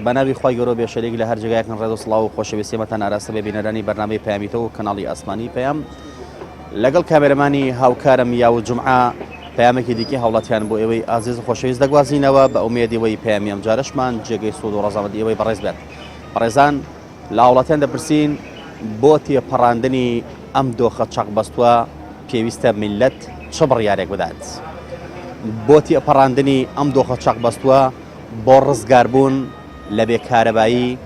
بە ناوی خوای گەورە و بێشەریک لە هەر جێگایەکن ڕێز و سڵاو و خۆشەویستی ئێمەتان ئاراستە بێ بینەرانی بەرنامەی پەیامی تۆ و کەناڵی ئاسمانی پەیام لەگەڵ کامێرەمانی هاوکارم یاو جومعە پەیامێکی دیکەی هاوڵاتیان بۆ ئێوەی ئازیز و خۆشەویست دەگوازینەوە بە ئومێدی وەی پەیامی ئەمجارەشمان جێگەی سوود و ڕەزامەندی ئێوەی بەڕێز بێت بەڕێزان لە هاوڵاتیان دەپرسین بۆ تێپەڕاندنی ئەم دۆخە چەقبەستووە پێویستە میللەت چ بڕیارێک بدات؟ بۆ تێپەڕاندنی ئەم دۆخە چەقبەستووە بۆ ڕزگاربوون لە بێ کارەبایی،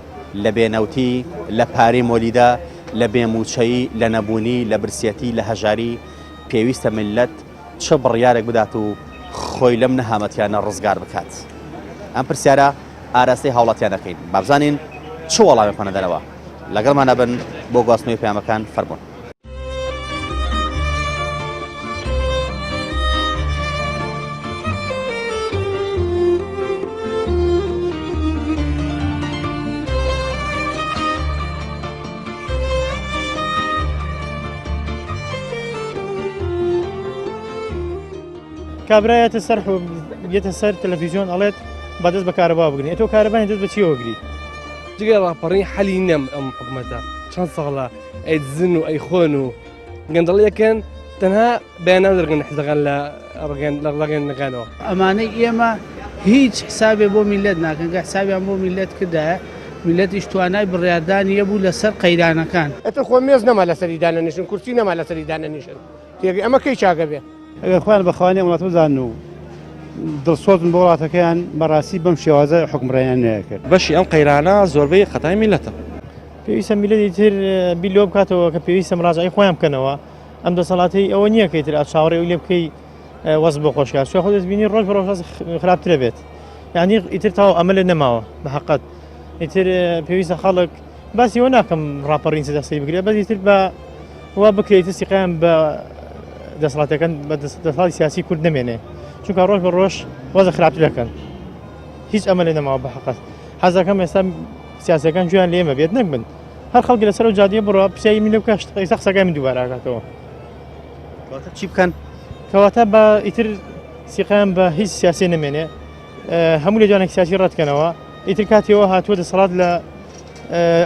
لە بێ نەوتی، لە پارەی مۆلیدە، لە بێ مووچەیی، لە نەبوونی، لە برسیەتی، لە هەژاری، پێویستە میللەت چ بڕیارێک بدات و خۆی لەم نەهامەتیانە ڕزگار بکات؟ ئەم پرسیارە ئاراستەی هاوڵاتیان دەکەین با بزانین چ وەڵامێکمان دەدەنەوە لەگەڵمانە بن بۆ گواستنەوەی پەیامەکان فەرموون. کابرا یەتە سەر یەتە سەر تەلەفیزیۆن ئەڵێت با دەست بە کارەبا بگرین ئەتۆ کارەبای دەست بە چیەوە گری جگە ڕاپەڕین حەلی نەم ئەم حکومەتە چەند ساڵە ئەی دزن و ئەی خۆن و گەندەڵیەکەن تەنها بەیاننامە دەرگن حزەکان لە ڕگەن لە ڕگەنەکانەوە. ئەمانەی ئێمە هیچ حسابێ بۆ میللەت ناکەن، گەر حسابیان بۆ میللەت کردایە میللەتیش توانای بڕیاردانی هەبوو لەسەر قەیرانەکان. ئیتر خۆ مێز نەما لەسەری دانەنیشن، کورسی نەما لەسەری دانەنیشن، تێگەی ئەمە کەی چاکە بێ؟ ئەگەر خۆیان بە خاوەنی ئەم وڵاتە بزانن و دڵسۆزن بۆ وڵاتەکەیان، بەڕاستی بەم شێوازە حوکمڕانیان نەیەکرد. بەشی ئەم قەیرانە زۆربەی خەتای میللەتە. پێویستە میللەتی تر بیر لەوە بکاتەوە کە پێویستە مراجعەی خۆیان بکەنەوە، ئەم دەسەڵاتەی ئەوە نییە کە ئیتر چاوەڕێ ئەوی لێ بکەی وەز بۆ خۆشکات چونکە خۆت دەبینی ڕۆژ بە ڕۆژ خراپترە بێت یعنی ئیتر تاو ئەمە لێ نەماوە بە حەقەت ئیتر پێویستە خەڵک باسی ئەوە ناکەم ڕاپەڕین چ دەستەی بگرێت بەس ئیتر بە وا بکرێت سیقیان بە دەسەڵاتەکان بە دەسەڵاتی سیاسی کورد نەمێنێ چونکە ڕۆژ بە ڕۆژ وەزە خراپتر دەکەن هیچ ئەمە لێ نەماوە بە حەقەت حەزەکەم ئێستا سیاسەکان گوێیان لێمە بێت نەک من هەر خەڵکی لەسەر ئەو جادەیە بڕوا پرسیاری من لێ بکە ئێستا قسەکانی من دووبارە ئەکاتەوە. کەواتە چی بکەن؟ کەواتە بە ئیتر سیقەیان بە هیچ سیاسی نەمێنێ هەموو لێدوانێک سیاسی ڕەتکەنەوە ئیتر کاتیەوە هاتووە دەسەڵات لە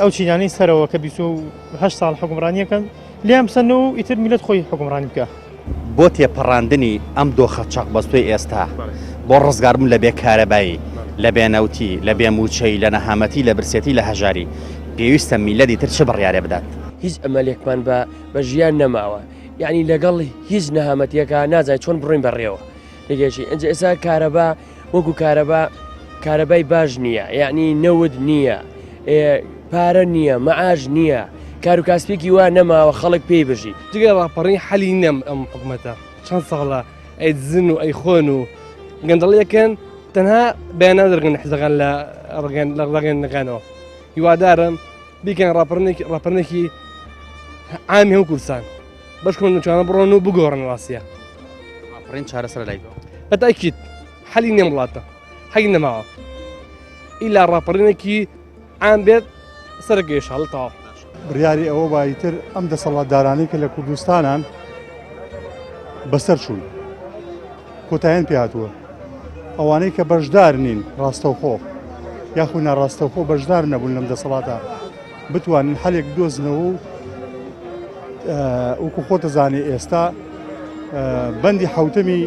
ئەو چینانەی سەرەوە کە 28 ساڵ حکومڕانیەکەن لێیان بسەن و ئیتر میلەت خۆی حکومڕانی بکە. بۆ تێپەڕاندنی ئەم دۆخە چەقبەستووەی ئێستا، بۆ ڕزگاربوون لە بێ کارەبایی، لە بێ نەوتی، لە بێ مووچەیی، لە نەهامەتی، لە برسێتی، لە هەژاری، پێویستە میللەتی تر چ بڕیارێ بدات؟ هیچ ئەمەلێکمان بە بە ژیان نەماوە یعنی لەگەڵ هیچ نەهامەتیەکە نازای چۆن بڕۆین بەڕێوە تێگەشی ئەنج ئێستا کارەبا وەکو کارەبا کارەبای باش نییە یعنی نەوت نییە پارە نییە مەعاش نییە کار و کاسپێکی وا نەماوە خەڵک پێی بژی. جگە ڕاپەڕین حەلی نەم ئەم حکومەتە چەند ساڵە ئەی دزن و ئەی خۆن و گەندەڵیەکەن تەنها بەیاننامە دەرگن حزەکان لە ڕگەن لە ڕگەنەکانەوە هیوادارم بیکەن ڕاپەڕنێکی ڕاپەڕنێکی عامی هەموو کوردستان بەش کۆن نوچانە بڕۆن و بگۆڕن ڕاستیە ڕاپەڕین چارەسەر لای تۆ بەتاکید حەلی نێم وڵاتە حەلی نەماوە ئیلا ڕاپەڕینێکی عام بێت سەرگەیش هەڵ تەواو. بڕیاری ئەوە با ئیتر ئەم دەسەڵاتدارانەی کە لە کوردستانان بەسەر چوون کۆتایان پێ هاتووە ئەوانەی کە بەشدار نین ڕاستەوخۆ یاخود ناڕاستەوخۆ بەشدار نەبوون لەم دەسەڵاتە بتوانن حەلێک بدۆزنەوە و وەکو خۆتەزانێ ئێستا بەندی حوتەمی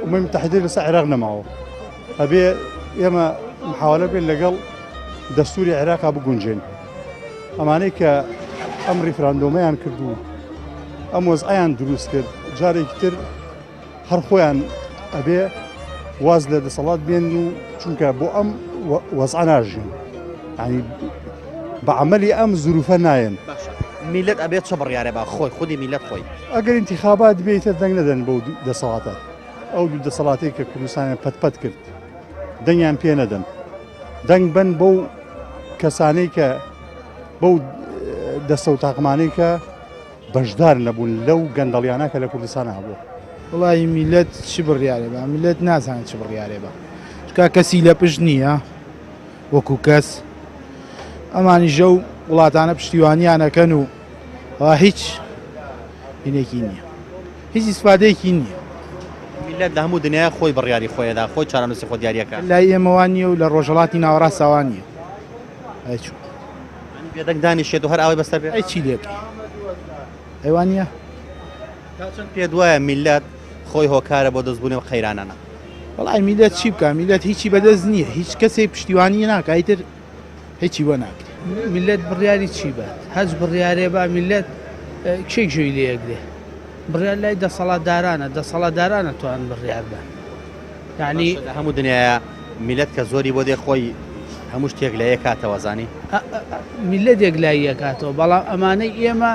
ئومەی متحدەی لەسەر عێراق نەماوە ئەبێ ئێمە محاولە بێن لەگەڵ دەستوری عێراقا بگونجێن ئەمانەی کە ئەم ڕیفراندۆمەیان کرد و ئەم وەزعیان دروست کرد جارێکی تر هەر خۆیان ئەبێ واز لە دەسەڵات بێن و چونکە بۆ ئەم وەزعە ناژین ینی بە عملی ئەم زروفە نایەن میلەت ئەبێت چ بڕیارە بە خۆی خودی میلەت خۆی ئەگەر انتخابات بێتە دەنگ نەدەن بۆ دەسەڵاتە ئەو دوو دەسەڵاتەی کە کوردستانیان پەت پەت کرد دەنگیان پێ نەدەن دەنگ بن بەو کەسانەی کە بەو دەستە و تاقمانەی کە بەشدار نەبوون لەو گەندەڵیانە کە لە کوردستان هەبوو. وڵی میلەت چ بڕیارێ بە میلەت نازانێت چ بڕیارێ بە چکا کەسی لە پشت نییە وەکو کەس ئەمانی ژە و وڵاتانە پشتیوانیانەکەن و هیچ هینێکی نییە هیچ ئیسفادەیەکی نییە. میللەت لە هەموو دنیا خۆی بڕیاری خۆیەدا، خۆی چارەنووسی خۆ دیاریەکا. لای ئێمە وا نییە و لە ڕۆژهەڵاتی ناوەڕاستا وا نییە. ئەی چۆن؟ یانی بێدەنگ دانیشێت و هەر ئاوای بەسەر بێ؟ ئەی چی لێ بکەی؟ ئەی وا نییە؟ تا چەند پێت وایە میللەت خۆی هۆکارە بۆ دەستبوونی ئەم قەیرانانە؟ وەڵای میللەت چی بکا؟ میللەت هیچی بەدەست نییە، هیچ کەسێک پشتیوانی ناکا، ئیتر هیچی بۆ ناکرێ. میللەت بڕیاری چی بات؟ هەچ بڕیارێ با میللەت کێ گوێی لێ ئەگرێ؟ بڕیار لای دەسەڵاتدارانە، دەسەڵاتداران ئەتوانن بڕیار بەن. یانی. باشە لە هەموو دنیایا میللەت کە زۆری بۆ دێ خۆی هەموو شتێک لە یەکاتەوە زانی؟ میللەت یەکلایی ئەکاتەوە، بەڵام ئەمانەی ئێمە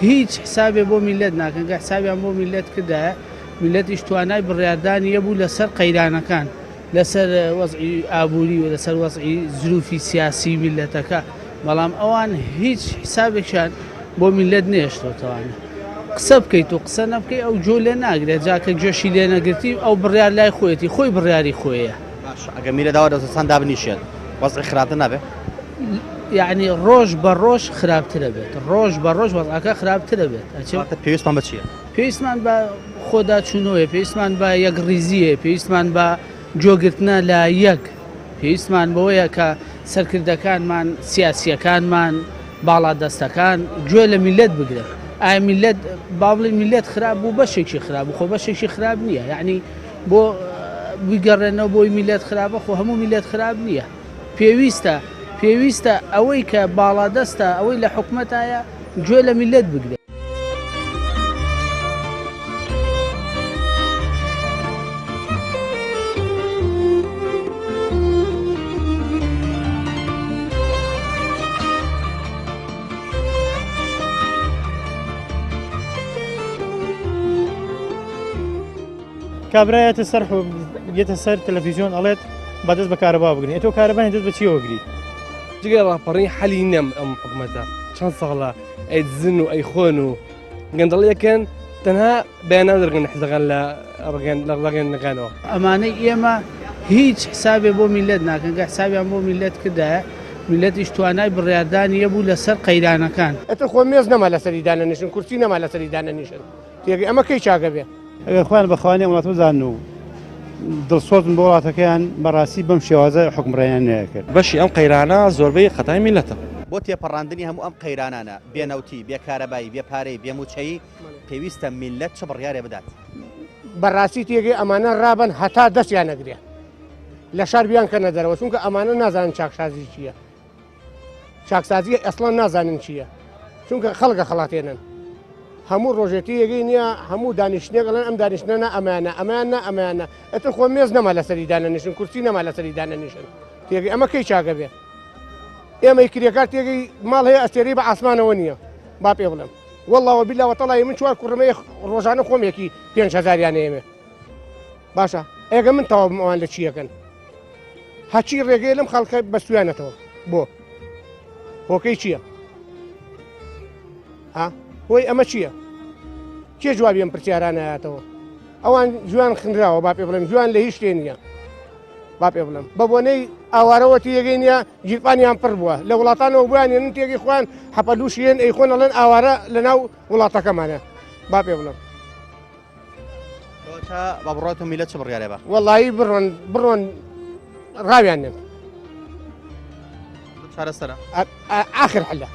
هیچ حسابێ بۆ میللەت ناکەن، گەر حسابیان بۆ میللەت کردایە میللەتیش توانای بڕیاردانی هەبوو لەسەر قەیرانەکان. لەسەر وەزعی ئابووری و لەسەر وەزعی زروفی سیاسی میللەتەکە، بەڵام ئەوان هیچ حسابێکیان بۆ میللەت نەهێشتۆتەوانە. قسە بکەیت و قسە نەبکەی ئەو گوێ لێ ناگرێت، جا کە گوێشی لێ نەگرتی ئەو بڕیار لای خۆیەتی، خۆی بڕیاری خۆیە. باشە ئەگەر میللەت ئاوا دەستەسان دابنیشێت وەزعی خراپتر نابێ؟ یەعنی ڕۆژ بە ڕۆژ خراپترە بێت، ڕۆژ بە ڕۆژ وەزعەکە خراپترە بێت. ئەچێ. واتە پێویستمان بە چییە؟ پێویستمان بە خۆداچوونەوەیە، پێویستمان بە یەکڕیزییە، پێویستمان بە گوێگرتنە لە یەک، پێویستمان بەوەیە کە سەرکردەکانمان، سیاسییەکانمان، باڵادەستەکان گوێ لە میللەت بگرن. ئایا میللەت، با بڵێین میللەت خراپ بوو، بەشێکی خراپ بوو، خۆ بەشێکی خراپ نییە. یەعنی بۆ بیگەڕێنەوە بۆی میللەت خراپە، خۆ هەموو میللەت خراپ نییە. پێویستە، پێویستە ئەوەی کە باڵادەستە، ئەوەی لە حکومەتایە گوێ لە میللەت بگرێت. کابرا یەتە سەر یەتە سەر تەلەفیزیۆن ئەڵێت با دەست بە کارەبا بگرین ئێ تۆ کارەبای دەست بە چیەوە گری؟ جگە ڕاپەڕین حەلی نەم ئەم حکومەتە چەند ساڵە ئەیدزن و ئەیخۆن و گەندەڵیەکەن تەنها بەیاننامە دەرگەن حزەکان لە ڕگەن لە ڕگەنەکانەوە. ئەمانەی ئێمە هیچ حسابێ بۆ میللەت ناکەن، گەر حسابیان بۆ میللەت کردایە میللەتیش توانای بڕیاردانی هەبوو لەسەر قەیرانەکان. ئیتر خۆ مێز نەما لەسەری دانەنیشن کورسی نەما لەسەری دانەنیشن تێگەی ئەمە کەی چاکە بێ؟ ئەگەر خۆیان بە خاوەنی ئەم وڵاتە بزانن و دڵسۆزن بۆ وڵاتەکەیان بەڕاستی بەم شێوازە حوکمڕانیان نەیەکرد. بەشی ئەم قەیرانە زۆربەی خەتای میللەتە. بۆ تێپەڕاندنی هەموو ئەم قەیرانانە، بێ نەوتی، بێ کارەبایی، بێ پارەی، بێ مووچەیی، پێویستە میللەت چ بڕیارێ بدات؟ بەڕاستی تێگەی ئەمانە ڕابن هەتا دەستیان ئەگرێ لە شار بیانکەنە دەرەوە چونکە ئەمانە نازانن چاکسازی چییە. چاکسازی ئەسڵەن نازانن چییە چونکە خەڵکە خەڵاتێنن هەموو ڕۆژێتی یەگەی نییە هەموو دانیشتێک ئەڵێن ئەم دانیشتنە نا ئەمانە ئەمانە نا ئەمانە ئەتر خۆ مێز نەما لەسەری دانەنیشن کورسی نەما لەسەری دانەنیشن تێگەی ئەمە کەی چاکە بێ ئێمەی کرێکار تێگەی ماڵ هەیە ئەستێرەی بە ئاسمانەوە نییە با پێ بڵێم والله وبالله وتەڵی من چوار کوڕمەیە ڕۆژانە خۆم یەکی 5000یان ئێمێ باشە ئێگە من تەواو بم ئەوان لە چیەکەن هەچی ڕێگەیە لەم خەڵکە بەستویانەتەوە بۆ هۆکەی چییە؟ ها هۆی ئەمە چییە؟ کێ جوابی ئەم پرسیارانە هاتەوە ئەوان جوان خنراوە با پێ بڵێم جوان لە هیچ شتێ نییە با پێ بڵێم بە بۆنەی ئاوارەوە تێگەی نییە گیرفانیان پڕ بووە لە وڵاتانەوە بۆیان ێنن تێگەی خۆیان حەپەلوشیێن ئەی خۆن ئەڵێن ئاوارە لەناو وڵاتەکەمانە با پێ بڵێم کەواتە با بڕۆت و میلەت چ بڕیارێ بە؟ وەڵایی بڕۆن بڕۆن ڕاویان نێن. چارەسەرە؟ ئاخر حلە.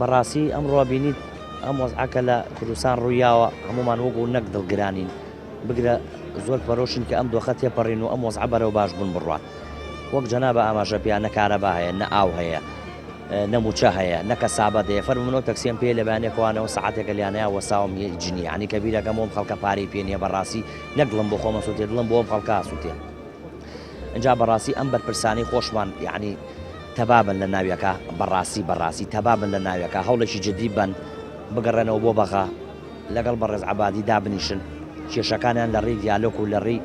بەڕاستی ئەمڕۆ بینیت ئەم وەزعە کە لە کوردستان ڕوویاوە هەموومان وەکو نەک دڵگرانین بگرە زۆر پەرۆشین کە ئەم دۆخە تێپەڕین و ئەم وەزعە بەرەو باش بوون بڕوات وەک جەنابە ئاماژە پێیان نە کارەبا هەیە نە ئاو هەیە نە موچە هەیە نە کەسابەت هەیە فەرموو من ئەو تەکسیەم پێیە لە بەیانێکەوانەوە سەعاتێکە لیانەیا وەساوم هیچ نیە یانی کە بیرەکەم ئەوم خەڵکە پارەی پێ نیە بەڕاستی نەک دڵم بۆ خۆم ئەسوتێ دڵم بۆ ئەم خەڵکە ئەسوتێ ئینجا بەڕاستی ئەم بەرپرسانەی خۆشمان یانی تەبابن لە ناویەکە بەڕاستی بەڕاستی تەبابن لە ناویەکە هەوڵێکی جدی بەن بگەڕێنەوە بۆ بەغا لەگەڵ بەڕێز عەبادی دابنیشن کێشەکانیان لە ڕێی دیالۆک و لە ڕێی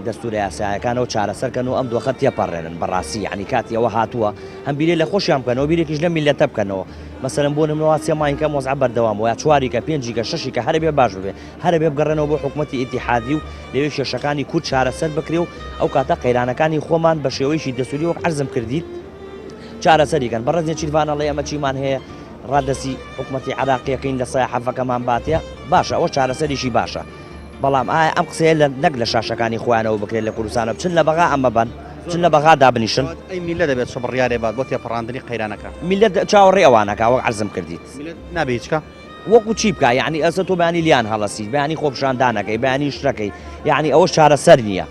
دەستورە یاسایەکانەوە چارەسەر کەن و ئەم دۆخە تێپەڕێنن بەڕاستی یعنی کاتی ئەوە هاتووە هەم بیرێ لە خۆشیان بکەنەوە بیرێکیش لەم میللەتە بکەنەوە مەسەلەن بۆ نمونە وا سێ مانگی کەم وەزعە بەردەوام بوو یا چواریکە پێنجیکە شەشیکە هەرە بێ باش ببێ هەرە بێ بگەڕێنەوە بۆ حکوومەتی ئیتیحادی و لەوێ کێشەکانی کورد چارەسەر بکرێ و ئەو کاتە قەیرانەکانی خۆمان بە شێوەیەکی دەستوری وەک عەرزم کردیت چارەسەری کەن بەڕێز نێچیرڤان ئەڵێ ئەمە چیمان هەیە ڕادەستی حکومەتی عراقیەکەین لە سای حەفەکەمان باتێ باشە ئەوە چارەسەریشی باشە. بەڵام ئایا ئەم قسەیە لە نەک لە شاشەکانی خۆیانەوە بکرێت لە کوردستانە بچن لە بەغا ئەمە بن بچن لە بەغا دابنیشن. ئەی میللەت دەبێت چ بڕیارێ بات بۆ تێپەڕاندنی قەیرانەکە؟ میللەت چاوەڕێی ئەوانەکا وەک عەرزم کردیت. میللەت نابێ هیچ کا؟ وەکو چی بکا یەعنی ئێستا تۆ بەیانی لیان هەڵەسیت بەیانی خۆپیشاندانەکەی بەیانی شتەکەی یەعنی ئەوەش چارەسەر نییە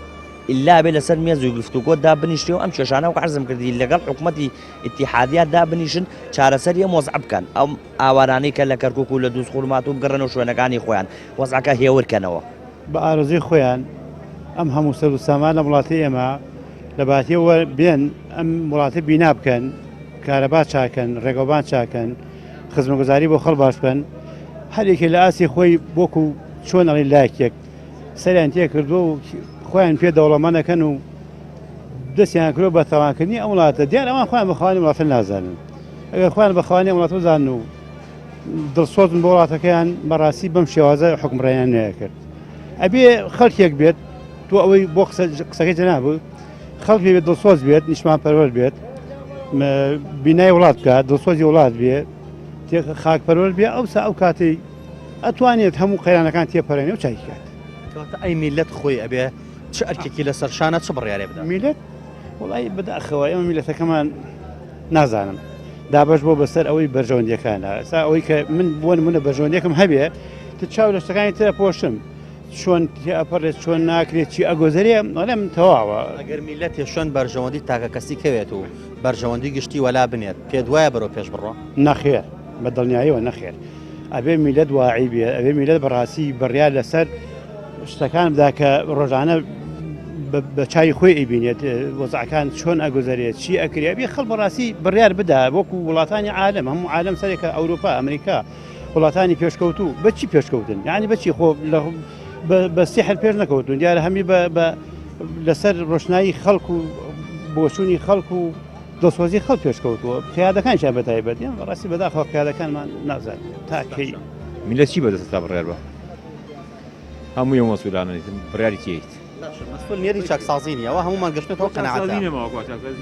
ئیلا بێ لەسەر مێز و گفتوگۆ دابنیشتێ و ئەم کێشانە وەک عەرزم کردی لەگەڵ حکومەتی ئیتیحادیا دابنیشن چارەسەری ئەم وەزعە بکەن ئەم ئاوارانەی کە لە کەرکوک و لە دووزخورماتوو بگەڕێنەوە شوێنەکانی خۆیان وەزعەکە هێور کەنەوە. بە ئارەزووی خۆیان ئەم هەموو سەر و سامان لە وڵاتی ئێمە لە باتیەوە بێن ئەم وڵاتە بینا بکەن کارەبا چاکەن ڕێگەوبان چاکەن خزمەگوزاری بۆ خەڵ باش بکەن هەر یەکێ لە ئاستی خۆی وەکو چۆن ئەڵێ لاکێک سەریان تێ کردووە و خۆیان پێ دەوڵەمەنەکەن و دەستیان کردووە بە تاوانکردنی ئەم وڵاتە دیار ئەوان خۆیان بە خاوەنی وڵاتە نازانن ئەگەر خۆیان بە خاوەنی وڵاتە بزانن و دڵسۆزن بۆ وڵاتەکەیان بەڕاستی بەم شێوازە حکومڕانیان نەیەکرد ئەبێ خەڵکێک بێت تۆ ئەوەی بۆ قسەکەی جەناب خەڵک بێت دڵسۆز بێت نیشتمان پەروەر بێت بینای وڵات بکات دڵسۆزی وڵات بێ خاک پەروەر بێ ئەوسا ئەو کاتەی ئەتوانێت هەموو قەیرانەکان تێپەرێنێ و چاکی کات. کەواتە ئەی میللەت خۆی ئەبێ چ ئەرکێکی لەسەر شانە چ بڕیارێ بدات؟ میللەت وەڵی بەداخەوە ئێمە میللەتەکەمان نازانم دابەش بۆ بەسەر ئەوەی بەرژەوەندیەکانە ئێستا ئەوەی کە من بۆ نمونە بەرژەوەندیەکم هەبێ تە چاو لە شتەکانی ترە پۆشم چۆن تێئەپەڕێت چۆن ناکرێت چی ئەگۆزەرێ ئەڵێم تەواوە. ئەگەر میللەتێ شوێن بەرژەوەندی تاکەکەسی کەوێت و بەرژەوەندی گشتی وەلا بنێت پێت وایە بەرەو پێش بڕوا؟ نەخێر بە دڵنیاییەوە نەخێر. ئەبێ میللەت واعی بێ ئەبێ میللەت بەڕاستی بڕیار لەسەر شتەکان بدا کە ڕۆژانە بە چاوی خۆی ئەیبینێت وەزعەکان چۆن ئەگوزەرێت چی ئەکرێ ئەبێ خەڵک بەڕاستی بڕیار بدا وەکو وڵاتانی عالەم هەموو عالەم سەرێکە ئەوروپا ئەمریکا وڵاتانی پێشکەوتوو بەچی پێشکەوتن یعنی بەچی خۆ بە سیحر پێش نەکەوتون دیارە هەمی بە لەسەر ڕۆشنایی خەڵک و بۆچوونی خەڵک و دڵسۆزی خەڵک پێشکەوتووە قیادەکانیشیان بە تایبەت یان بەڕاستی بەداخەوە قیادەکانمان نازانین تا کەی. میللەت چی بەدەستە تا بڕیار بە هەمووی ئەو مەسئولانە بڕیاری چیت؟ باشە مەسئول نیەتی چاکسازی نییە ئەوە هەموومان گەشتنەوە قەناعەتە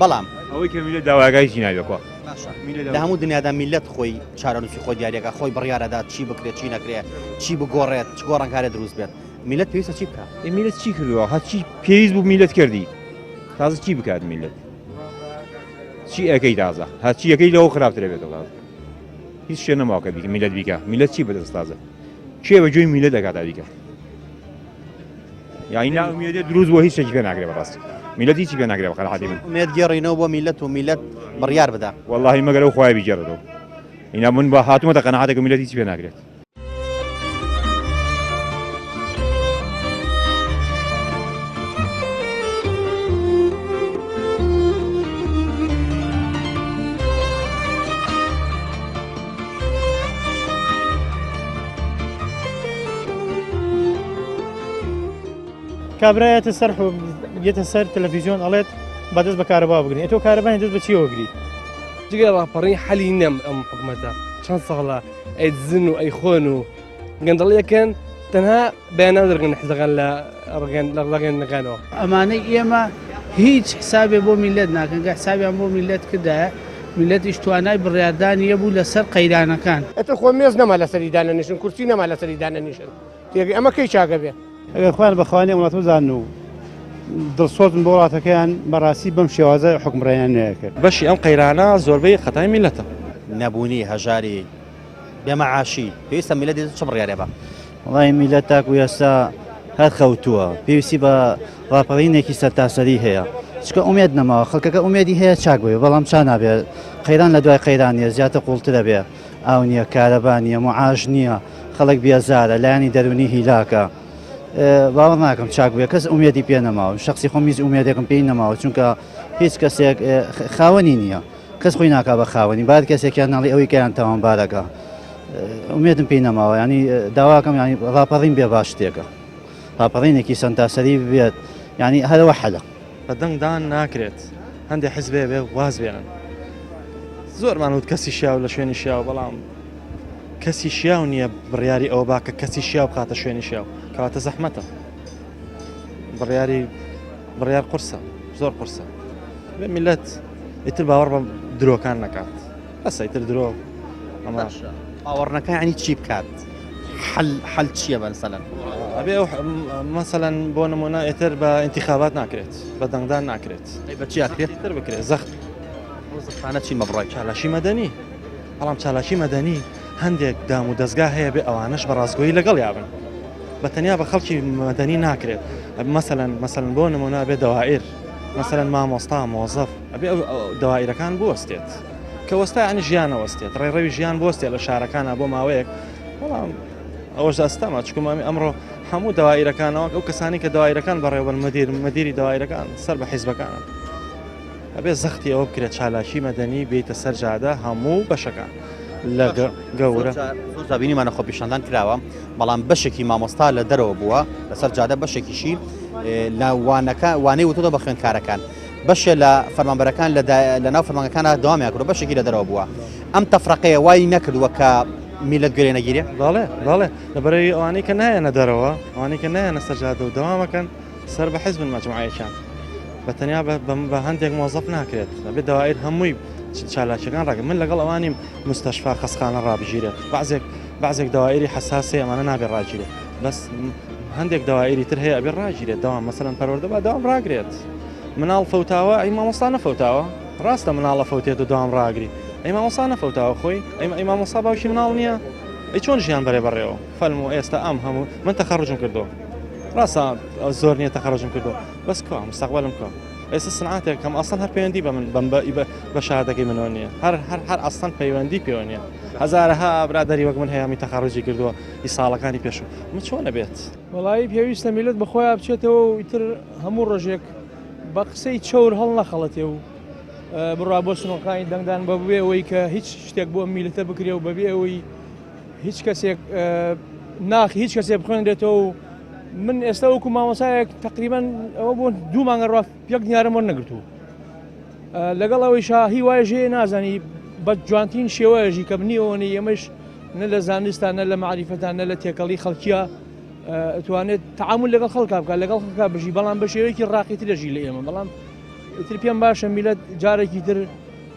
بەڵام ئەوەی کە میللەت داواکای هیچی نابێ کوا باشە لە هەموو دنیادا میللەت خۆی چارەنووسی خۆی دیاریەکە خۆی بڕیارەدات چی بکرێت چی نەکرێت چی بگۆڕێت چ گۆڕانکارێ دروست بێت میللەت پێویستە چی بکات؟ میللەت چی کردووە هەرچی پێویست بوو میللەت کردی تازە چی بکات میللەت؟ چی ئەەکەی تازە هەرچی یەکەی لەوە خراپترە بێتەوە تازە هیچ شتێ نەماوە کە بیکە میلەت بیکە میلەت چی بەدەست تازە کێ بە گوێی میلەت دەکات تا بیکە یانی نائومێدێ دروست بۆ هیچ شتێکی پێ ناکرێ بەڕاستی میلەت هیچی پێ ناکرێ بە قەناعەتی من ئومێد گێڕینەوە بۆ میلەت و میلەت بڕیار بدا واللهی مەگەر ئەو خوایە بیگێڕێتەوە ئینا من بە هاتوومەتە قەناعەتێک میلەت هیچی پێ ناکرێت کابرا یەتە سەر یەتە سەر تەلەفیزیۆن ئەڵێت با دەست بە کارەبا بگرین تۆ کارەبای دەست بە چیەوە گری جگە ڕاپەڕین حەلی نەم ئەم حکومەتە چەند ساڵە ئەیدزن و ئەیخۆن و گەندەڵیەکەن تەنها بەیاننامە دەرگن حزەکان لە ڕگەن لە ڕگەنەکانەوە. ئەمانەی ئێمە هیچ حسابێ بۆ میللەت ناکەن، گەر حسابیان بۆ میللەت کردایە میللەتیش توانای بڕیاردانی هەبوو لەسەر قەیرانەکان. ئیتر خۆ مێز نەما لەسەری دانەنیشن، کورسی نەما لەسەری دانەنیشن، تێگەی ئەمە کەی چاکەبێ؟ ئەگەر خۆیان بە خاوەنی ئەم وڵاتە بزانن و دڵسۆزن بۆ وڵاتەکەیان بەڕاستی بەم شێوازە حوکمڕانیان نەیەکرد. بەشی ئەم قەیرانە زۆربەی خەتای میللەتە. نەبوونی، هەژاری، بێ مەعاشی، پێویستە میللەت چ بڕیارێ با؟ وەڵایی میللەت تاکو ئێستا هەر خەوتووە پێویستی بە ڕاپەڕینێکی سەرتاسەری هەیە چکە ئومێد نەماوە خەڵکەکە ئومێدی هەیە چاک بێ بەڵام چا نابێت قەیران لە دوای قەیران نیە زیاتر قوڵترە بێ ئاو نییە کارەبا نییە معاش نییە خەڵک بێزارە لایەنی دەرونی هیلاکە باوەڕ ناکەم چاک بێ کەس ئومێدی پێ نەماوە شخصی خۆم هیچ ئومێدێکم پێی نەماوە چونکە هیچ کەسێک خاوەنی نییە کەس خۆی ناکا بە خاوەنی بار کەسێکیان ناڵی ئەوەی کەیان تاوانبارەکە ئومێدم پێی نەماوە ینی داواکەم ینی ڕاپەڕین بێ باش شتێکە ڕاپەڕینێکی سەنتاسەری بێت ینی هەرەوە حەلە. بە دەنگدان ناکرێت هەندێک حزبێ بێ واز بێنن زۆرمان وت کەسی شیاو لە شوێنی شیاو بەڵام کەسی شیاو نییە بڕیاری ئەوە با کە کەسی شیاو بخاتە شوێنی شیاو کەواتە زەحمەتە بڕیاری بڕیار قورسە زۆر قورسە بێ میلەت ئیتر باوەڕ بە درۆکان نەکات بەسە ئیتر درۆ ئەمە باوەڕنەکە ینی چی بکات؟ حل حل چییە بەنسەلەن؟ ئەبێ ئەو مەسەلەن بۆ نمونە ئێتر بە ئینتیخابات ناکرێت بە دەنگدان ناکرێت بە چی ئەکرێت تر بکرێت زەخت ئەو زەختانە چین بە بڕای چالاکی مەدەنی بەڵام چالاکی مەدەنی هەندێک دام و دەستگا هەیە بێ ئەوانش بە ڕاستگۆیی لەگەڵ یابن بە تەنیا بە خەڵکی مەدەنی ناکرێت مەسەلەن مەسەلەن بۆ نمونە بێ دەوائر مەسەلەن مامۆستا مۆزەف ئەبێ ئەو دەوائرەکان بوەستێت کە وەستا یعنی ژیان ئەوەستێت ڕێڕەوی ژیان بوەستێت لە شارەکانە بۆ ماوەیەک بەڵام ئەوەش ئەستەمە چکمامی ئەمڕۆ هەموو دەوایرەکانەوە ئەو کەسانی کە دەوایرەکان بەڕێوەبەر مدیر مدیری دەوایرەکان سەر بە حیزبەکانن ئەبێ زەختی ئەوە بکرێت چالاکی مەدەنی بیتە سەر جادە هەموو بەشەکان لە گەورە زۆر جار بینیمانە خۆپیشاندان کراوە بەڵام بەشێکی مامۆستا لە دەرەوە بووە لەسەر جادە بەشێکیشی لە وانەکە وانەی وتووە بە خوێندکارەکان بەشێ لە فەرمانبەرەکان لە ناو فەرمانگەکانە دەوامیان کردو بەشێکی لە دەرەوە بووە ئەم تەفرەقەیە وای نەکردووە کە میلەت گوێ نەگیرێ بەڵێ بەڵێ لەبەرەوەی ئەوانەی کە نایەنە دەرەوە ئەوانەی کە نایەنە سەر جادە و دەوامەکەن سەر بە حزبن مەجموعەیەکیان بە تەنیا بە هەندێک مۆزەف ناکرێت ئەبێت دەوائیر هەمووی چالاکیەکان ڕاگرن من لەگەڵ ئەوانیم مستەشفا خەسخانە ڕابگیرێت بەعزێک بەعزێک دەوائیری حەساسی ئەمانە نابێت ڕاگیرێت بەس هەندێک دەوائیری تر هەیە ئەبێ ڕاگیرێت دەوام مەسەلەن پەروەردە با دەوام ڕاگرێت مناڵ فەوتاوە ئەی مامۆستا نەفەوتاوە ڕاستە مناڵە فەوتێت و دەوام ڕاگری ئەی مامۆستا نەفەوتاوە خۆی ئەی مامۆستا باوکی مناڵ نییە ئەی چۆن ژیان بەرێ بەڕێوە فەرموو ئێستا ئەم هەموو من تەخەڕجم کردو ڕاستە زۆر نییە تەخەڕجم کردو بەس کوا مستەقبلم کوا ئێستا سنعاتێک کەم ئەسڵەن هەر پەیوەندی بە من بەم بە شەهادەکەی منەوە نییە هەر هەر هەر ئەسڵەن پەیوەندی پێوە نییە هەزارەها برادەری وەک من هەیە می تەخەڕجی کردووە ئی ساڵەکانی پێشوو من چۆن ئەبێت؟ وەڵایی پێویستە میلەت بە خۆیا بچێتەوە و ئیتر هەموو ڕۆژێک بە قسەی چەور هەڵنەخەڵەتێ و بڕوا بۆ سنووڕەکانی دەنگدان بە بێ ئەوەی کە هیچ شتێک بۆ میلەتە بکرێ و بەبێ ئەوەی هیچ کەسێک ناخی هیچ کەسێک بخوێنرێتەوە و من ئێستا وەکو مامۆسایەک تقریبان ئەوە بۆ دوو مانگە ڕاف یەک دینارم وەرنەگرتوو لەگەڵ ئەوەیشا هیوایش هەیە نازانی بە جوانترین شێوەیەژی کە بنیەوەنی ئێمەش نە لە زانستا نە لە مەعریفەتا نە لە تێکەڵی خەڵکیە توانێت تعامل لەگەڵ خەڵکا بکات لەگەڵ خەڵکا بژی بەڵام بە شێوەیەکی ڕاقیتر دەژی لە ئێمە بەڵام تر پێم باشە میلەت جارێکی تر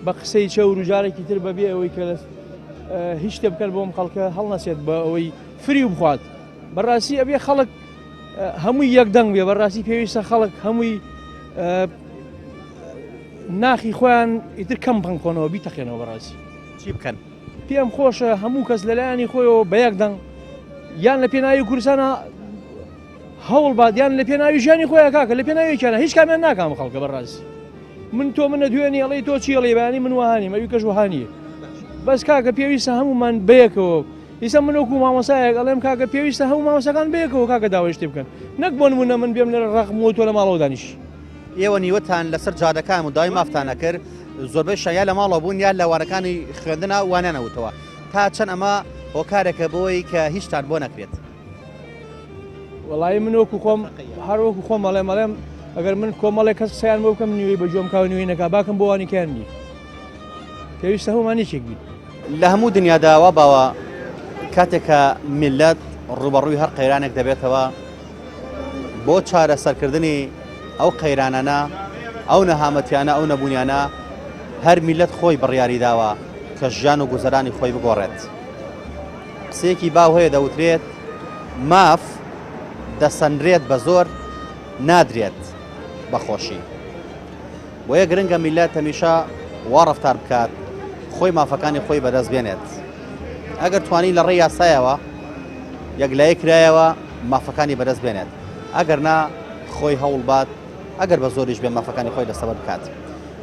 بە قسەی چەور و جارێکی تر بەبێ ئەوەی کە هیچ شتێ بکەن بۆم خەڵکە هەڵنەسێت بە ئەوەی فریو بخوات بەڕاستی ئەبێ خەڵک هەمووی یەکدەنگ بێ بەڕاستی پێویستە خەڵک هەمووی ناخی خۆیان ئیتر کەم بخەنەوە بیتەقێنەوە بەڕاستی چی بکەن؟ پێم خۆشە هەموو کەس لەلایەنی خۆیەوە بە یەک دەنگ یان لە پێناوی کوردستانە هەوڵ بات یان لە پێناوی ژیانی خۆیان کاکە لە پێناویەکیانە هیچ کامیان ناکام خەڵکە بەڕاستی من تۆ منە دوێنی ئەڵێی تۆ چی ئەڵێی بەیانی من وەها نیم ئەوی کەش وەها نییە بەس کاکە پێویستە هەموومان بەیەکەوە ئیسە من وەکو مامۆسایەک ئەڵێم کاکە پێویستە هەموو مامۆساکان بەیەکەوە کاکە داوای شتێ بکەن نەک بۆ نمونە من بێم لێرە ڕەقم و تۆ لە ماڵەوە دانیشی. ئێوە نیوەتان لەسەر جادەکان و داوای مافتان ئەکرد زۆربەی شان یا لە ماڵەوە بوون یا لە وانەکانی خوێندنا وانیان ئەوتەوە تا چەند ئەمە هۆکارێکە بۆی کە هیچتان بۆ نەکرێت؟ وەڵایی من وەکو خۆم هەر وەکو خۆم ئەڵێم ئەڵێم ئەگەر من کۆمەڵێک کەس قسەیان بۆ بکەم نیوەی بە گوێم کا و نیوەی نەکا باکم بۆ وانی کەیان نییە پێویستە هەموومان یەکێک بین. لە هەموو دنیادا وا باوە کاتێک کە میللەت ڕووبەڕووی هەر قەیرانێک دەبێتەوە بۆ چارەسەرکردنی ئەو قەیرانانە ئەو نەهامەتیانە ئەو نەبوونیانە هەر میللەت خۆی بڕیاری داوە کە ژیان و گوزەرانی خۆی بگۆڕێت. قسەیەکی باو هەیە دەوترێت ماف دەسەنرێت بە زۆر نادرێت بە خۆشی. بۆیە گرنگە میللەت هەمیشە وا ڕەفتار بکات خۆی مافەکانی خۆی بەدەست بێنێت. ئەگەر توانی لە ڕێی یاسایەوە یەکلایی کرایەوە مافەکانی بەدەست بێنێت. ئەگەر نا خۆی هەوڵبات ئەگەر بە زۆریش بێ مافەکانی خۆی دەستەبەر بکات.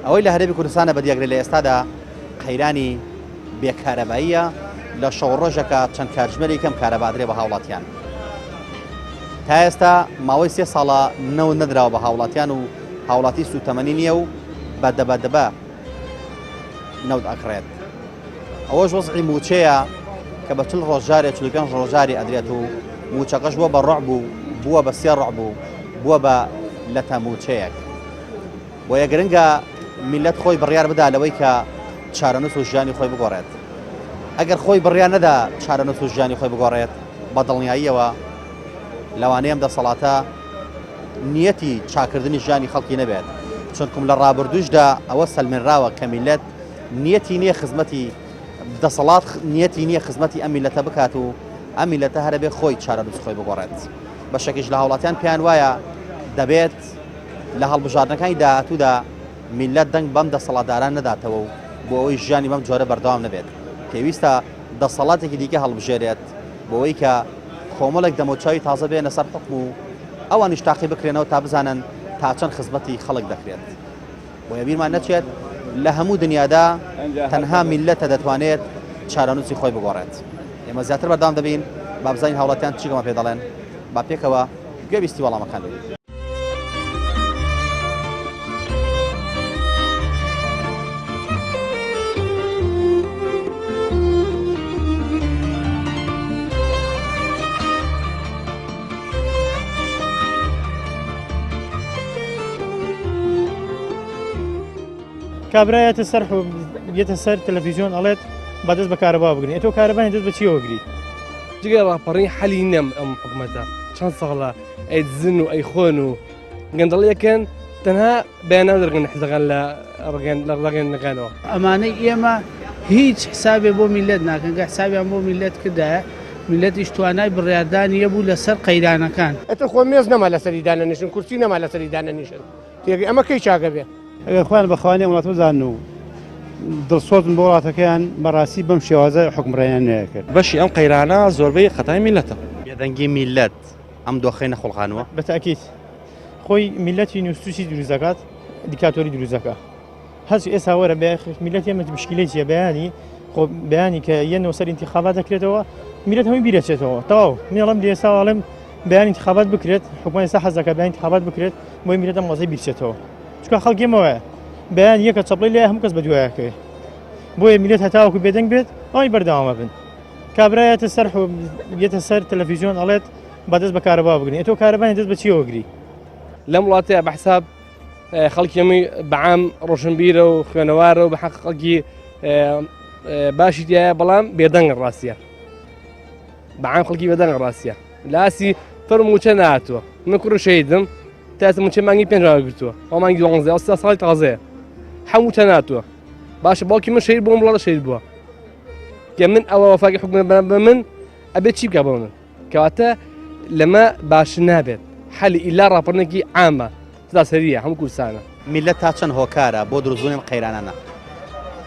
ئەوەی لە هەرێمی کوردستانە بەدیەگرێت لە ئێستادا قەیرانی بێ کارەباییە، لە شەو ڕۆژەکە چەند کاتژمێری کەم کارەبا ئەدرێ بە هاوڵاتیان. تا ئێستا ماوەی سێ ساڵە نەوت نەدراوە بە هاوڵاتیان و هاوڵاتی سوتەمەنی نییە و بە دەبە دەبە نەوت ئەکڕێت. ئەوەش وەزعی موچەیە کە بە چل ڕۆژ جارێ 45 ڕۆژ جارێ ئەدرێت و موچەکەش بووە بە ڕعب و بووە بە سێ ڕعب و بووە بە لەتە موچەیەک. بۆیە گرنگە میللەت خۆی بڕیار بدا لەوەی کە چارەنووس و ژیانی خۆی بگۆڕێت. ئەگەر خۆی بڕیار نەدا چارەنووس و ژیانی خۆی بگۆڕێت، بە دڵنیاییەوە لەوانەیە ئەم دەسەڵاتە نیەتی چاکردنی ژیانی خەڵکی نەبێت، چونکم لە ڕابردووشدا ئەوە سەلمێنراوە کە میللەت نیەتی نییە خزمەتی دەسەڵات نیەتی نییە خزمەتی ئەم میللەتە بکات و ئەم میللەتە هەرەبێ خۆی چارەنووس خۆی بگۆڕێت. بەشێکیش لە هاوڵاتیان پێیان وایە دەبێت لە هەڵبژاردنەکانی داهاتوودا میللەت دەنگ بەم دەسەڵاتداران نەداتەوە و بۆ ئەوەی ژیانی بەم جۆرە بەردەوام نەبێت پێویستە دەسەڵاتێکی دیکە هەڵبژێرێت بۆ ئەوەی کە کۆمەڵێک دەموچاوی تازە بێنە سەر حوکم و ئەوانیش تاقی بکرێنەوە تا بزانن تا چەند خزمەتی خەڵک دەکرێت. بۆیە بیرمان نەچێت لە هەموو دنیادا تەنها میللەتە دەتوانێت چارەنووسی خۆی بگۆڕێت. ئێمە زیاتر بەردەوام دەبین با بزانین هاوڵاتیان چی گەمە پێ دەڵێن با پێکەوە گوێبیستی وەڵامەکان بین. کابرا یەتە سەر یەتە سەر تەلەفیزیۆن ئەڵێت با دەست بە کارەبا بگرین ئێ تۆ کارەبای دەست بە چیەوە گری؟ جگە ڕاپەڕین حەلی نەم ئەم حکومەتە چەند ساڵە ئەیدزن و ئەیخۆن و گەندەڵیەکەن تەنها بەیاننامە دەرگەن حزەکان لە ڕگەن لە ڕگەنەکانەوە. ئەمانەی ئێمە هیچ حسابێ بۆ میللەت ناکەن، گەر حسابیان بۆ میللەت کردایە میللەتیش توانای بڕیاردانی هەبوو لەسەر قەیرانەکان. ئیتر خۆ مێز نەما لەسەری دانەنیشن، کورسی نەما لەسەری دانەنیشن، تێگەی ئەمە کەی چاک ئەبێ؟ ئەگەر خۆیان بە خاوەنی ئەم وڵاتە بزانن و دڵسۆزن بۆ وڵاتەکەیان، بەڕاستی بەم شێوازە حوکمڕانیان نەئەکرد. بەشی ئەم قەیرانە زۆربەی خەتای میللەتە. بێدەنگی میللەت ئەم دۆخەی نەخوڵقانووە؟ بە تەئکید. خۆی میلەتی نووسوسی دروست دەکات دیکتاتۆری دروست دەکات هەچ ئێستا وەرە میلەتی ئێمە مشکلەی چیە بەیانی خۆ بەیانی کە یەنەوە سەر انتخابات دەکرێتەوە میلەت هەمووی بیرەچێتەوە تەواو منێڵم لێ ئێستا ئەڵێم بەیان انتخابات بکرێت حکومەت ئێستا حەز دەکات بەیان انتخابات بکرێت بۆی میلەت ئەم وەزعی بیرچێتەوە چونکە خەڵک ئێمەوەیە بەیان یەکە چەپڵەی لێ هەموو کەس بە دوایەکەوێ بۆیە میلەت هەتاوەکو بێدەنگ بێت ئەوی بەردەوامە بن کابرا یەتە سەر یەتە سەر تەلەفیزیۆن ئەڵێت با دەست بە کارەبا بگرین ئێ تۆ کارەبای دەست بە چیەوە گری؟ لەم وڵاتەیە بە حساب خەڵکی ئەمەی بەعام ڕۆشنبیرە و خوێنەوارە و بە حەق خەڵکی باشی تایە بەڵام بێدەنگە ڕاستیە بەعام خەڵکی بێدەنگە ڕاستیە لاسی فەر موچە نهاتووە من کوڕ شەیدم تا موچە مانگی پێنج گرتووە ئەو مانگی دوانزە ئەو ساڵی تازەیە هەموو موچە ناتووە باشە باوکی من شەید بووم وڵاتە شەید بووە کە من ئەوە وەفاقی حکومە بە من ئەبێت چی بکە بۆ من کەواتە لەمە باش نابێت حەلی ئیلا ڕاپەڕنێکی عامە سەریە هەموو کوردستانە. میللەت تا چەند هۆکارە بۆ دروستبوونی ئەم قەیرانانە؟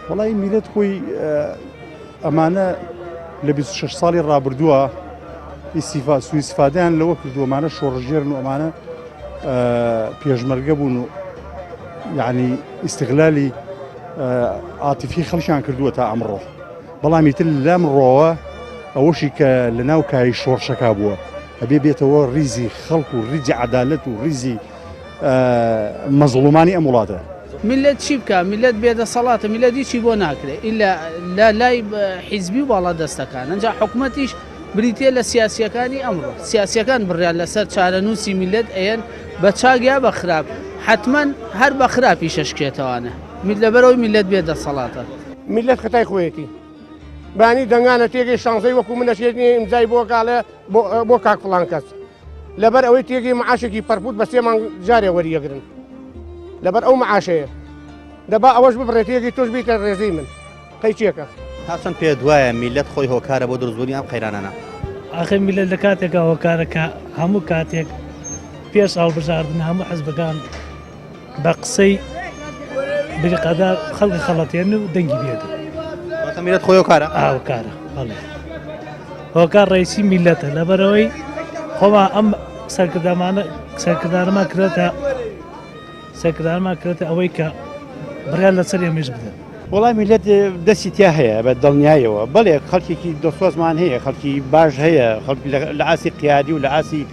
وەڵی میلەت خۆی ئەمانە لە 26 ساڵی ڕابردووە ئیسیفا سوئیسفادەیان لەوە کردووە ئەمانە شۆڕژێرن و ئەمانە پێشمەرگە بوون و یعنی ئیستغلالی عاتیفی خەڵکیان کردووە تا ئەمڕۆ بەڵام ئیتر لەمڕۆوە ئەوەشی کە لە ناو کای شۆڕشەکە بووە ئەبێ بێتەوە ریزی خەڵک و ریزی عەدالەت و ریزی مەزڵومانی ئەم وڵاتە. میللەت چی بکا میللەت بێ دەسەڵاتە میللەت هیچی بۆ ناکرێ ئیلا لە لای حیزبی و باڵا دەستەکان ئەنجا حکومەتیش بریتیە لە سیاسیەکانی ئەمڕۆ سیاسیەکان بڕیار لەسەر چارەنووسی میللەت ئەیەن بە چاک یا بە خراپ حەتمەن هەر بە خراپیش ئەشکێتەوانە لەبەرئەوەی میللەت بێ دەسەڵاتە. میللەت خەتای خۆیەتی بانی دەنگانە تێگەی شانزەی وەکو من ئەچێت نیە ئیمزای بۆ کاڵێ بۆ کاک فڵان کەس لەبەر ئەوەی تێگەی معاشێکی پەرپوت بە سێ مانگ جارێ وەریەگرن لەبەر ئەو معاشەیە دەبا ئەوەش ببڕێت تێگەی تۆش بیتە ڕێزەی من قەیچێکە. تا چەند پێت وایە میللەت خۆی هۆکارە بۆ دروستبوونی ئەم قەیرانانە؟ ئاخر میللەت لە کاتێکا هۆکارە کە هەموو کاتێک پێش هەڵبژاردن هەموو حزبەکان بە قسەی بریقەدار خەڵکی خەڵەتێن و دەنگی بێدن. واتە میللەت خۆی هۆکارە؟ هۆکارە بەڵێ هۆکار ڕئیسی میللەتە لەبەرەوەی خۆما ئەم سەرکردەمانە سەرکردانەمان کرێتە سەرکردانمان کرێتە ئەوەی کە بڕیار لەسەر ئێمەش بدەن. وەڵا میللەت دەستی تیا هەیە بە دڵنیایەوە بەڵێ خەڵکێکی دڵسۆزمان هەیە خەڵکی باش هەیە خەڵک لە ئاستی قیادی و لە ئاستی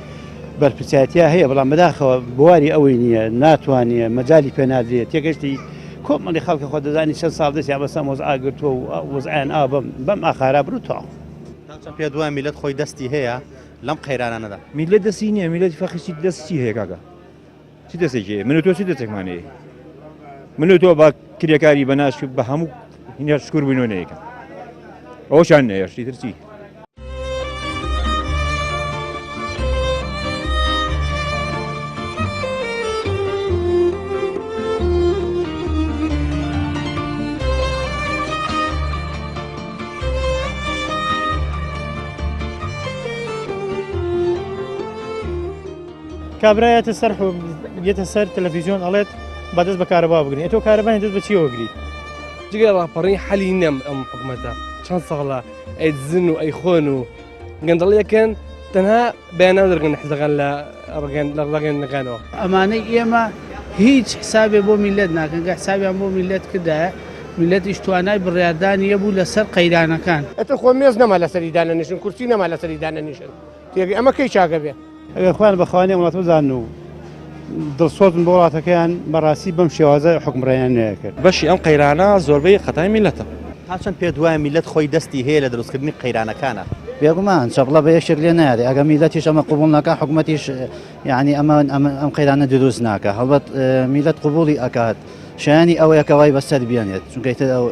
بەرپرسایەتیا هەیە بەڵام بەداخەوە بواری ئەوەی نییە ناتوانێ مەجای پێ نادرێت تێگەشتی کۆمەڵی خەڵکە خۆ دەزانی چەند ساڵ دەستیان بەسەر وەزعا گرتووە و وەزعیان ئا بەم بەم ئاخارا برو تەواو. تا چەند پێت وایە میللەت خۆی دەستی هەیە لەم قەیرانانەدا؟ میللەت دەستی نییە میللەتی فەقیر چی دەستی چی هەیە کاکە؟ چ دەستێکی هەیە من و تۆ چ دەستێکمان هەیە من و تۆ بە کرێکاری بە ناش بە هەموو هینە شکور بووینەوە نەیەکەم ئەوەشان نەیەشتی تر چی؟ کابرا یەتە سەر یەتە سەر تەلەفیزیۆن ئەڵێت با دەست بە کارەبا بگرین تۆ کارەبای دەست بە چیەوە گری جگە ڕاپەڕین حەلی نەم ئەم حکومەتە چەند ساڵە ئەیدزن و ئەیخۆن و گەندەڵیەکەن تەنها بەیاننامە دەرگەن حزەکان لە ڕگەن لە ڕگەنەکانەوە. ئەمانەی ئێمە هیچ حسابێ بۆ میللەت ناکەن، گەر حسابیان بۆ میللەت کردایە میللەتیش توانای بڕیاردانی هەبوو لەسەر قەیرانەکان. ئیتر خۆ مێز نەما لەسەری دانەنیشن، کورسی نەما لەسەری دانەنیشن، تێگەی ئەمە کەی چاکەبێ؟ ئەگەر خۆیان بە خاوەنی ئەم وڵاتە بزانن و دڵسۆزن بۆ وڵاتەکەیان بەڕاستی بەم شێوازە حوکمڕانیان نەکرد. بەشی ئەم قەیرانە زۆربەی خەتای میللەتە. تا چەند پێت وایە میللەت خۆی دەستی هەیە لە دروستکردنی قەیرانەکانا؟ بێگومان چەپڵە بە یەکێک لێ نایەێ ئەگە میلەتیش ئەمە قبوڵ نەکا حکومەتیش یعنی ئەمە ئەم قەیرانە دروست ناکە هەڵبەت میلەت قبوڵی ئەکات شایانی ئەوەیە کە وای بەسەر بێنێت چونکە ئیتر ئەو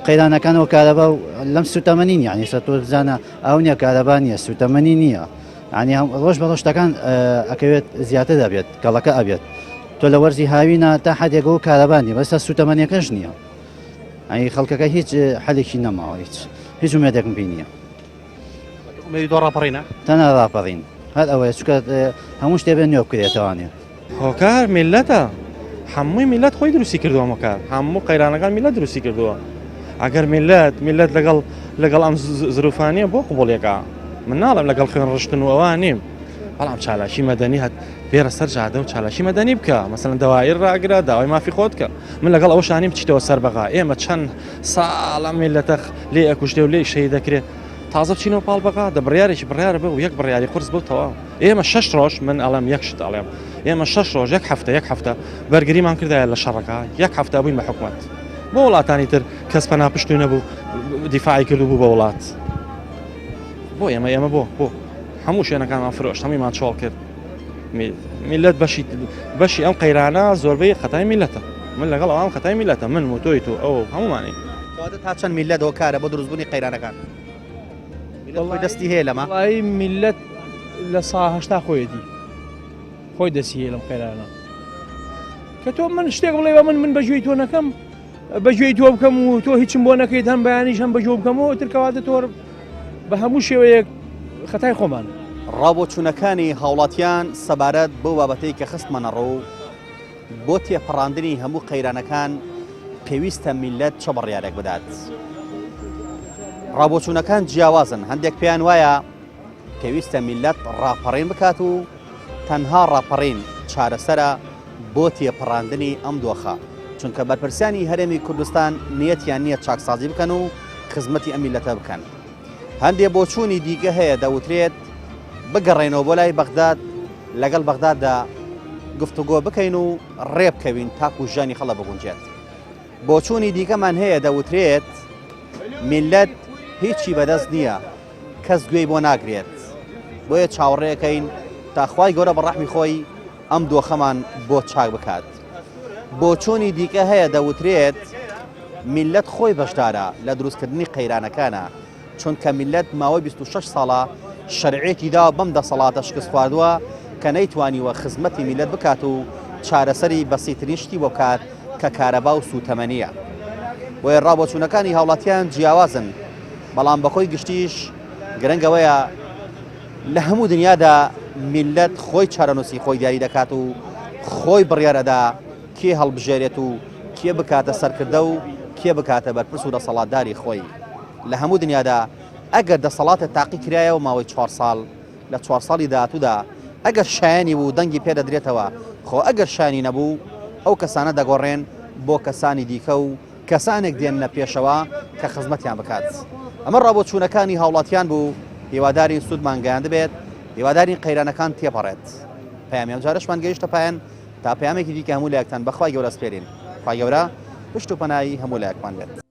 قەیرانەکانەوە کارەبا و لەم سوتەمەنی نیە یعنی سە تۆ بزانە ئەو نییە کارەبا نییە سوتەمەنی نییە یعنی هەم ڕۆژ بە ڕۆژ شتەکان ئەکەوێت زیاتر دەبێت کەڵەکە ئەبێت تۆ لە وەرزی هاوینە تا حدێک و کارەبا نیە بەسە سوتەمەنیەکەش نییە ئەی خەڵکەکە هیچ حەلێکی نەماوە هیچ هیچ ومێدێکم پێی نییە. ئومێدی تۆ ڕاپەڕینە؟ تەنها ڕاپەڕین هەر ئەوەیە چونکە هەموو شتێ بێ نوێ بکرێتەوانێ. هۆکار میللەتە هەمووی میللەت خۆی دروستی کردووە هۆکار هەموو قەیرانەکان میللەت دروستی کردووە ئەگەر میللەت میللەت لەگەڵ لەگەڵ ئەم زروفانیە بۆ قوبڵیەکە من ناڵێم لەگەڵ خوێن ڕشتن و ئەوان نیم بەڵام چالاکی مەدەنی هەت بێرە سەر جادە و چالاکی مەدەنی بکە مەسەلەن دەوائیر ڕاگرە داوای مافی خۆت کە من لەگەڵ ئەوە شانیم بچیتەوە سەر بەغا ئێمە چەند ساڵە میللەتە لێ ئەکوژرێ و لێ شەهید دەکرێت تازە بچینەوە پاڵ بەغا دە بڕیارێکی بڕیارە بە و یەک بڕیاری قورس بۆ تەواو ئێمە شەش ڕۆژ من ئەڵێم یەک شت ئەڵێم ئێمە شەش ڕۆژ یەک هەفتە یەک هەفتە بەرگریمان کردایە لە شەڕەکە یەک هەفتە بووین بە حکومەت بۆ وڵاتانی تر کەس پەنا پشتوی نەبوو دیفاعی کرد و بوو بە وڵات بۆ ئێمە ئێمە بۆ بۆ هەموو شوێنەکانمان فرۆشت هەموویمان چۆڵ کرد میلەت بەشی بەشی ئەم قەیرانە زۆربەی خەتای میلەتە من لەگەڵ ئەوام خەتای میلەتە من و تۆی تۆ ئەو هەمومانی کەواتە تا چەند میلەت هۆکارە بۆ دروستبوونی قەیرانەکان میلەت خۆی دەستی هەیە لەمە وڵی میلەت لە سا هەشتا خۆیەتی خۆی دەستی هەیە لەم قەیرانە کە تۆ من شتێک بڵێ بە من من بەگوێی تۆ نەکەم بەگوێی تۆ بکەم و تۆ هیچم بۆ نەکەیت هەم بەیانیش هەم بەگوێ بکەمەوە تر کەواتە تۆ بە هەموو شێوەیەک خەتای خۆمان. ڕابۆچوونەکانی هاوڵاتیان سەبارەت بەو بابەتەی کە خستمانەڕوو، بۆ تێپەڕاندنی هەموو قەیرانەکان پێویستە میللەت چ بڕیارێک بدات؟ ڕابۆچوونەکان جیاوازن، هەندێک پێیان وایە پێویستە میللەت ڕاپەڕین بکات و تەنها ڕاپەڕین چارەسەرە بۆ تێپەڕاندنی ئەم دۆخە، چونکە بەرپرسانی هەرێمی کوردستان نیەتیان نییە چاکسازی بکەن و خزمەتی ئەم میللەتە بکەن. هەندێ بۆچوونی دیکە هەیە دەوترێت بگەڕێنەوە بۆ لای بەغداد لەگەڵ بەغداددا گفتوگۆ بکەین و ڕێبکەوین تاکو ژیانی خەڵک بگونجێت. بۆچوونی دیکەمان هەیە دەوترێت میللەت هیچی بەدەست نییە کەس گوێی بۆ ناگرێت بۆیە چاوەڕێەکەین تا خوای گەورە بە ڕەحمی خۆی ئەم دۆخەمان بۆ چاک بکات. بۆچوونی دیکە هەیە دەوترێت میللەت خۆی بەشدارە لە دروستکردنی قەیرانەکانە چونکە میللەت ماوەی 26 ساڵە شەرعیەتی داوە بەم دەسەڵاتە شکستخواردووە کە نەیتوانیوە خزمەتی میللەت بکات و چارەسەری بەسیترین شتی بۆ بکات کە کارەبا و سووتەمەنیە. بۆیە ڕابۆچوونەکانی هاوڵاتیان جیاوازن بەڵام بەکۆی گشتیش گرنگ ئەوەیە لە هەموو دنیادا میللەت خۆی چارەنووسی خۆی دیاری دەکات و خۆی بڕیار ئەدا کێ هەڵبژێرێت و کێ بکاتە سەرکردە و کێ بکاتە بەرپرس و دەسەڵاتداری خۆی لە هەموو دنیادا ئەگەر دەسەڵاتە تاقی کرایەوە ماوەی چوار ساڵ لە چوار ساڵی داهاتوودا ئەگەر شایانی بوو دەنگی پێدەدرێتەوە خۆ ئەگەر شایانی نەبوو ئەو کەسانە دەگۆڕێن بۆ کەسانی دیکە و کەسانێک دێننە پێشەوە کە خزمەتیان بکات. ئەمە ڕابۆچوونەکانی هاوڵاتیان بوو، هیوادارین سوودمان گەیاندبێت، هیوادارین قەیرانەکان تێپەڕێت. پەیامی ئەمجارەشمان گەیشتە پایان، تا پەیامێکی دیکە هەموو لایەکتان بە خوای گەورە ئەسپێرین. خوای گەورە پشت و پەنای هەموو لایەکمان بێت.